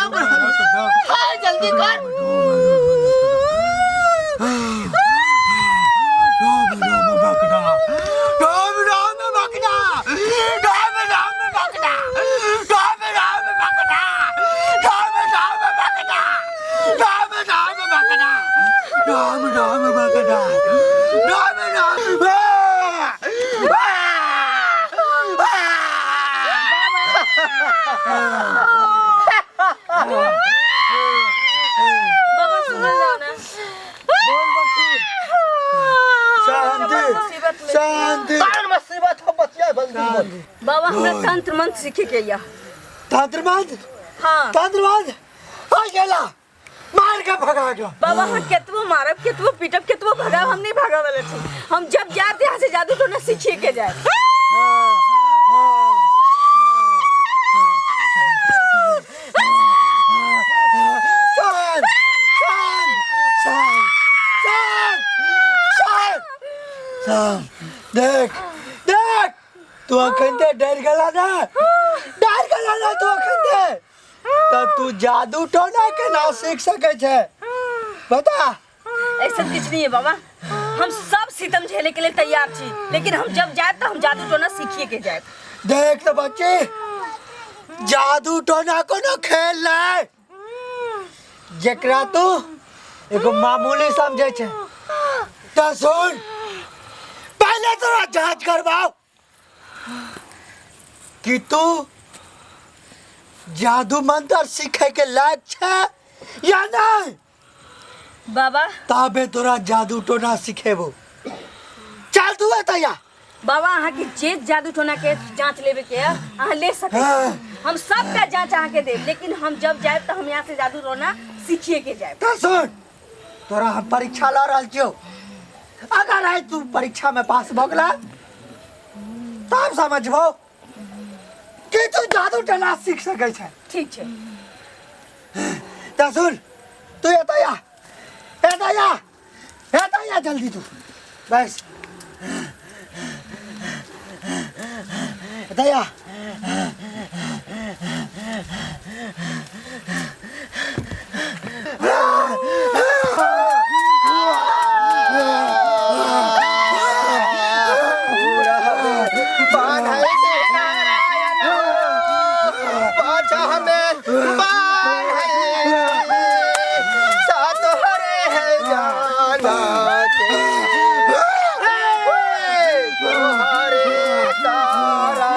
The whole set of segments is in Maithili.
राम राम। हाय जल्दी कर। राम राम बकना, राम राम बकना, राम राम बकना, राम राम बकना, राम राम बकना, राम राम बकना, राम राम बकना, राम राम। बाबा सुनल जाओ ना। बोल बच्ची। शांति मुसीबत में। शांति। बाल मुसीबत हो बचिया बस। शांति। बाबा, हमरा तंत्र मंत्र सीखे के या। तंत्र मंत्र? हाँ। तंत्र मंत्र आ गेला, मार के भगा गया। बाबा, हम केतबो मारब, केतबो पीटब, केतबो भगाब, हम नहीं भागा वाला छी। हम जब जाते यहाँ से जादू टोना सीखिए के जाए। शांत शांत शांत शांत शांत शांत। देख देख, तू अखन ते डर गेला ना, डर गेला ना तू अखन ते, त तू जादू टोना के ना सीख सके छे, बता। ऐसा कुछ नहीं है बाबा, हम सब सितम झेले के लिए तैयार छी, लेकिन हम जब जाए तो हम जादू टोना सीखिए के जाए। देख तो बच्ची, जादू टोना कोनो खेल नहीं जेकरा तू एगो मामूली समझे छे। तो सुन, पहले तोरा जांच करवाओ कि तू जादू मंत्र सीखे के लायक छे या नहीं। बाबा, ताबे तोरा जादू टोना सिखेबो। चल तू एतया। बाबा, अहाँ के जे जादू टोना के जांच लेवे के है, अहाँ ले सके। हम सबटा जांच अहाँ के देब, लेकिन हम जब जाए तो हम यहाँ से जादू टोना सीखिए के जाए। तो सुन, तोरा हम परीक्षा ल रहल छियौ। अगर आइ तू परीक्षा में पास भऽ गेला तब समझबो कि तू जादू टोना सीख सकै छै। ठीक छै। तऽ सुन, तू एतऽ आ, एतऽ आ, एतऽ आ जल्दी तू, बस एतऽ आ। पाछा हमें सात हरे है जाना के तुम्हारे सारा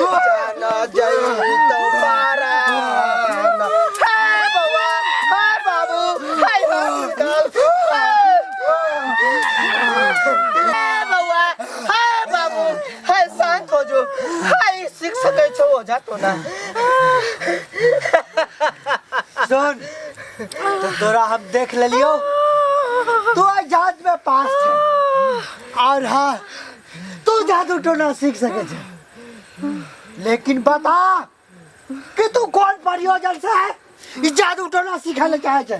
जाना जई तो पारा। हाय बउआ, हाय बाबू, हाय हॉस्पिटल, हाय बउआ, हाय बाबू, हाय, शांत हो जो, हाय सीख सकै छौ ओझा तो ना। सुन तो, तोरा हम देख लेलियो, तू आइ जांच में पास छे और हाँ, तू जादू टोना सीख सके छे, लेकिन बता कि तू कौन प्रयोजन से है ई जादू टोना सीखे ले चाहे छे?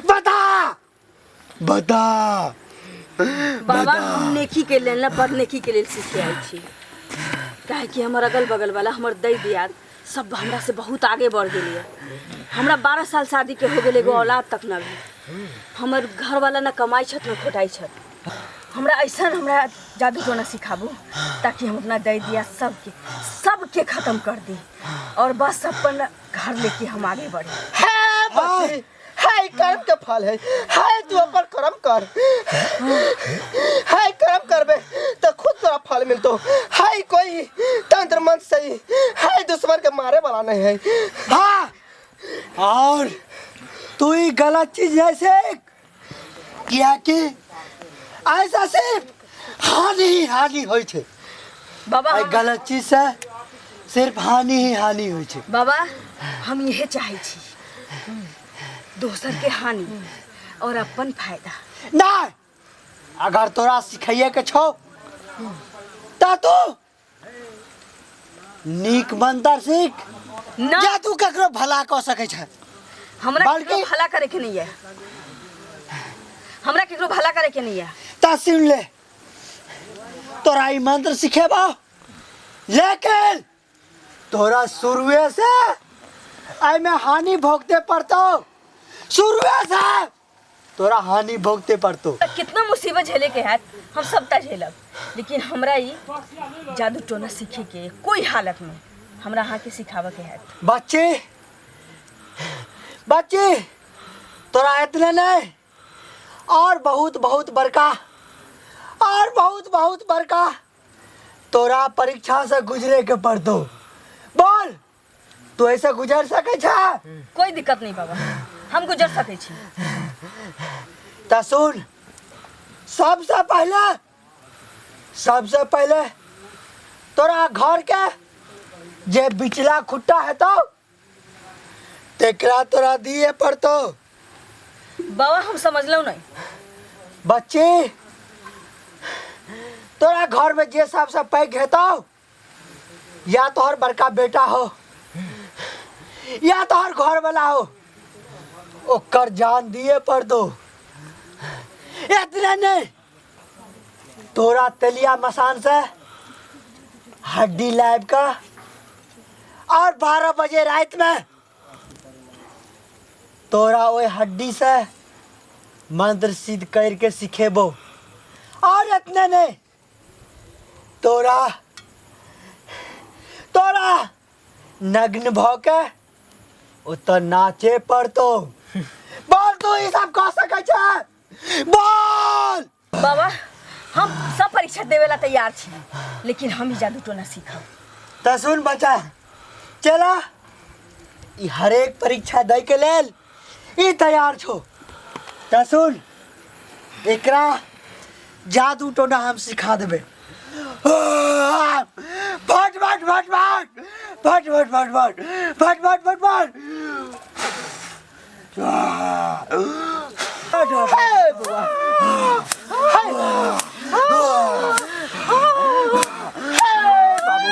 बता बता। बाबा, हम नेकी के लेल ना बड़ नेकी के लेल सीखे आयल छी, काहे कि हमर अगल बगल वाला, हमर दै दियाद सब हमरा से बहुत आगे बढ़ गेलियै। हमरा 12 साल शादी के हो गेल, एगो औलाद तक न भेल। हमर घर वाला न कमाइ छथि न खोटाइ छथि। हमरा ऐसा हमरा जादू टोना सिखाबू ताकि हम अपना दै दिया सबके सबके खत्म कर दी और बस अपन घर लेके हम आगे बढ़े। हे बच्ची, हाय कर्म के फल है। हाय तू अपन कर्म कर, हाय कर्म करबे तो खुद तोरा फल मिलतो। हाय कोई तंत्र मंत्र से ही हाय दुश्मन के मारे वाला नहीं है। हाँ, और तू ही गलत चीज है सीख, किया कि ऐसा सिर्फ हानि ही हानि होइ छै। बाबा, एहि गलत चीज से सिर्फ हानि ही हानि होइ छै। बाबा, हम इहे चाहै छी, दोसर के हानि और अपन फायदा। नहीं, अगर तोरा सिखाइए के छौ त तू नीक मंत्र सीख ना। या तू ककरो भला कऽ सकै छै। हमरा बल्कि- केकरो भला करे के नहीं है, हमरा केकरो भला करे के नहीं है। त सुन ले, तोरा ई मंत्र सिखेबो, लेकिन तोरा शुरुए से एहिमे हानि भोगते पड़तौ। शुरुए से तोरा हानि भोगते पड़तौ। त कितना मुसीबत झेले के हैत हम सबटा झेलब, लेकिन हमरा ई जादू टोना सीखे के कोई हालत में हमरा अहाँ के सिखावे के हैत। बच्चे बच्चे, तोरा इतने नहीं और बहुत बहुत बड़का और बहुत बहुत बड़का तोरा परीक्षा से गुजरे के पड़तो। बोल, तू ऐसे गुजर सके छा? कोई दिक्कत नहीं बाबा, हम गुजर सके छी। त सुन, सबसे पहले तोरा घर के जे बिचला खुट्टा हेतौ तेकरा तोरा दिए पड़तो। बाबा हम समझलहुँ नहीं। बच्ची, तोरा घर में जे सबसे पैघ हेतौ, या तोहर बड़का बेटा हो या तोहर घर वाला हो, ओकर जान दिए पर दो। इतने नहीं, तोरा तेलिया मसान से हड्डी लाइब का और 12 बजे रात में तोरा ओहि हड्डी से मंत्र सिद्ध करके सिखेबो। और इतने नहीं, तोरा तोरा नग्न भ के ओतऽ नाचे पड़तो। बोल, तू ई सब कह सकै छै? बोल। बाबा हम सब परीक्षा देवे ला तैयार छी, लेकिन हम ही जादू टोना सीखब। त सुन बच्चा, चला ई हरेक परीक्षा दै के लेल ई तैयार छो। त सुन, एकरा जादू टोना हम सिखा देबै। फट फट फट फट फट फट फट फट फट फट फट फट। हे बउआ, हे, हे बाबू।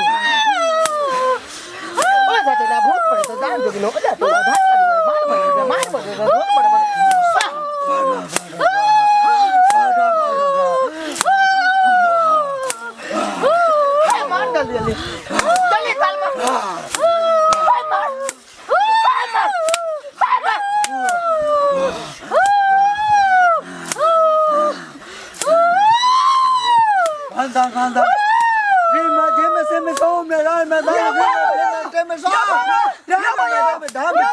ओ जाते ना भूत पड़े तो दान जोगिनो, ओ जाते ना धान पड़े, मार पड़े, मार पड़े, भूत पड़े, साह। हे मार जल्दी जल्दी जल्दी ताल मार। हे मार, हे मार, हे मार। अंदर अंदर जिम जिम से में सो में राय में दाम जिम जिम में सो राय में दाम। हे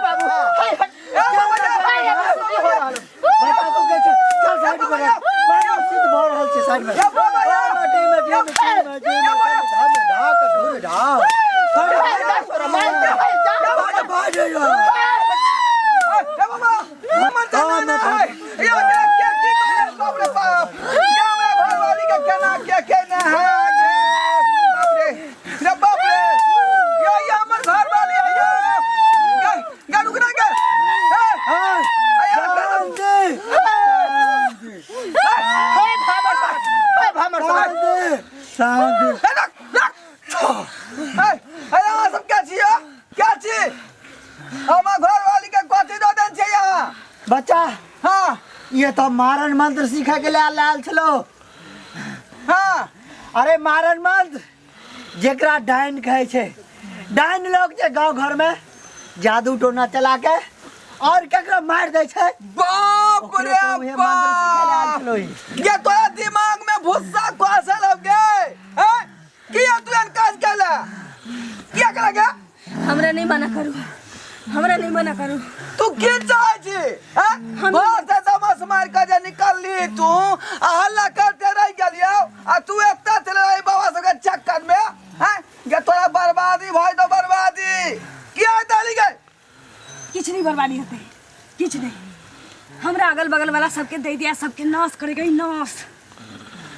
बाबू, हे हट। हे हे हो रहल। बता तू के चल साइड में रख। मारो सिद्ध भ रहल छै साइड में। माटी में जिम जिम जिम धाम ढाक ढूर ढा। हे जा छोरा, मार दे, हे जा। भाग भाग ए बाबा, हमर त ना ना है। यो के के की करे, बाप रे बाप। के हमरा घरवाली के केना के के ना है गे। बाप रे रे बाप रे। यो ये हमर घरवाली है यो। गे गे रुक ना गे। ए आया शांति हे भामर साहब, हे भामर साहब। शांति शांति। ए रुक रुक। ए ए अहाँ सब के छी यो? के छी? हमर घरवाली के कथी दऽ देने छै अहाँ? बच्चा, हाँ। ये तो मारण मंत्र सीखे के लिए आयल छलो। हाँ। अरे मारण मंत्र जेकरा डाइन कहै छै, डाइन लोग जे गांव घर में जादू टोना चला के और केकरो मार दै छै, बाप ओकरे रे तो उहे मंत्र सीखे ले आयल बाप। छलो ई। ये तोरा दिमाग में भुस्सा कौशल हो गए हैं? किया तू एहन काज केला? किया केला गे? हमरा नहीं मना करू, हमरा नहीं मना करू। तू की चाहै छी हैं? घर से दमस मार के जे निकलली तू आ हल्ला करते रह गेलियौ आ तू एतऽ चले रही बाबा सबके चक्कर में हैं? गे तोरा बर्बादी भऽ जेतौ बर्बादी। किया देली गे? किछु नहीं बर्बादी होते, किछु नहीं। हमरा अगल बगल वाला सबके दे दिया, सबके नाश करे गई नाश।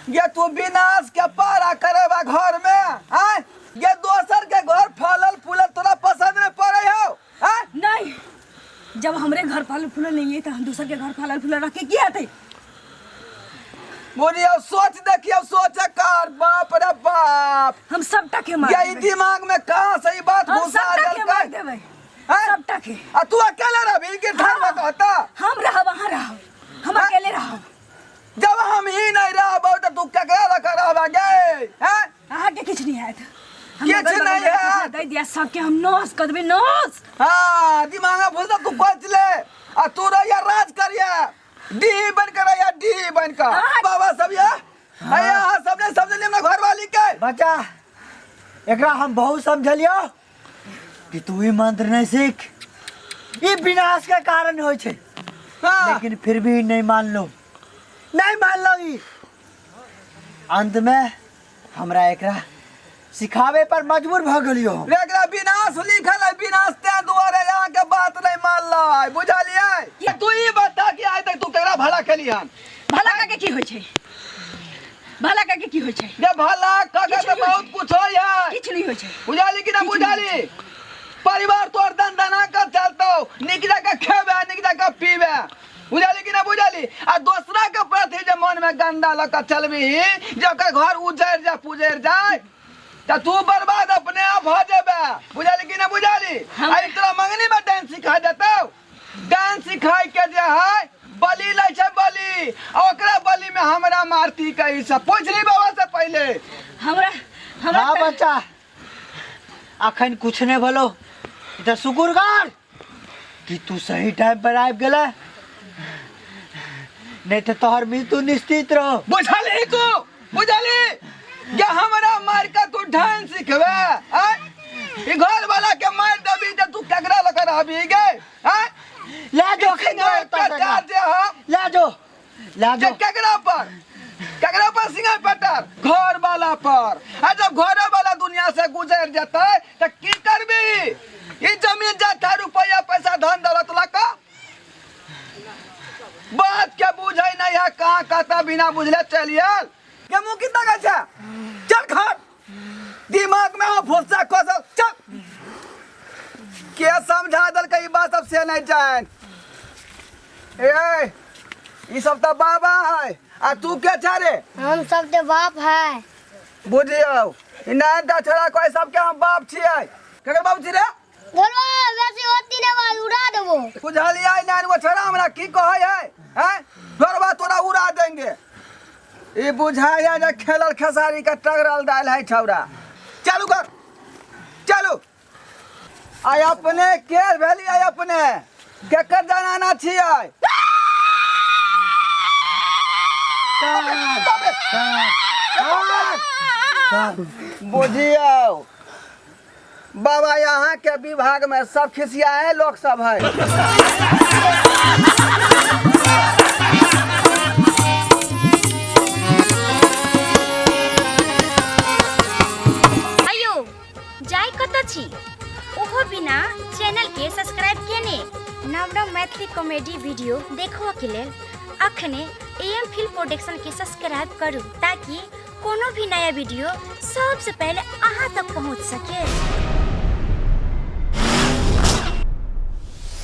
ये तू विनाश के पारा करेबा घर में हैं? ये दोसर के घर फलल फूलल तोरा पसंद नहीं पड़े हो हैं? नहीं, जब हमरे घर फल फूलल नहीं है तो हम दूसर के घर फलल फूलल रख के किया थे? बोलियो सोच देखियो सोच कर, बाप रे बाप। हम सब टके मार ये देबै। दिमाग में कहाँ से ई बात हम घुसा सब टके मार देलकै? देबै, हैं? सब टके। आ तू अकेला रहबी कि ठार में कहता? हम रहब, अहाँ रहब, हम अकेले रहब। जब हम ही नहीं रहबो तो तू केकरा रख रहबा गे हैं? अहाँ के किछु नहीं हैत, हमरा किछु अगल नहि बगल हैत। दे दिया सबके हम नोस कर देबै नोस। हाँ, दिमाग भूल तू बच ले आ तू रहिया राज करिया डी बन कर रहिया डी बन कर बाबा सब या अया अहाँ सब ने समझलियै हमरा घरवाली के। बच्चा, एकरा हम बहुत समझलियो कि तू ई मंत्र नहीं सीख, ई विनाश के कारण होइ छै। हाँ। लेकिन फिर भी नहीं मानलो, नहीं मानलो ई। अंत में हमरा एकरा सिखावे पर मजबूर भ गेलियो हम। रे एकरा विनाश लिखल है, विनाश ते दुआरे यहाँ के बात नहीं मानलै, बुझलियै? तू ई बता कि आइ तक तू केकरा भला केली हन? भला के की होइ छै? भला के की होइ छै? जे भला क के किछु तऽ नहि होइ बहुत छै। कुछ होइ है। किछु नहि होइ छै। बुझाली कि ना किछु नहि बुझाली? परिवार तोर दन दना के चलतौ, नीक जकाँ खेबे नीक जकाँ पीबे, बुझाली कि ना बुझाली? आ दोसरा के प्रति जे मन में गंदा लऽ के चलबी, जे ओकर घर उजड़ जाय पुजड़ जाय, तऽ तू बर्बाद अपने आप भऽ जेबे, बुझाली कि ना बुझाली? आ ई तोरा मंगनी में डांस सिखा देतौ, डांस सिखाय के जे है बलि लै छै बलि, आ ओकरा बलि में हमरा मारती के ई सब पूछ ली बाबा से पहले। हमरा हमरा हाँ बच्चा, अखन कुछ नहीं बोलो, ई तऽ शुक्र कर कि तू सही टाइम पर आबि गेलै, नहीं तो तोहर मृत्यु निश्चित रहो। बुझलही तू? बुझलही कि हमरा मार के तू ढंग सिखबे? आँय? ई घर वाला के मार देबी जे तू केकरा लऽ के रहबी गे? आँय? ले जो अखन सिंगार ओतऽ से पेटार जे हम ले जो, ले जे जो। केकरा पर, केकरा पर सिंगार पेटार? घर वाला पर। आ जब घर वाला दुनिया से गुजर जेतै तऽ की करबी? ई जमीन जाता रुपया पैसा धन दौलत लऽ कऽ बात के बुझै नहीं है, कहाँ कहता बिना बुझले चलि आयल। के मुँह कितना गै छै? चल घर, दिमाग में हो भूसा खोसल, चल। के समझा देलकै ई बात सब से नहीं जान। ए ई सब तऽ बाबा है, आ तू के छा रे? हम सब के बाप है। बुझियौ, ई नान टा छोड़ा कोई सबके हम बाप छियै। केकर बाप छी रे? घरवा वैसे होती ने बात उड़ा देबो। बुझलियै नान वो छोड़ा हमरा की कहै है? हैं? घरवा तोरा उड़ा देंगे। ई बुझाया जे खेलल खेसारी के टगरल दाल है छौड़ा। चलू घर, चलू। आइ अपने के भेलियै? अपने केकर जनाना छियै? बुझियौ बाबा, यहाँ के विभाग में सब खिसियाए लोग सब है। अयो जाय कतऽ छी ओहो बिना चैनल के सब्सक्राइब केने? नव नव मैथिली कॉमेडी वीडियो देखबऽ के लेल अखने ए एम फिल्म प्रोडक्शन के सब्सक्राइब करू ताकि कोनो भी नया वीडियो सबसे पहले अहाँ तक पहुँच सके।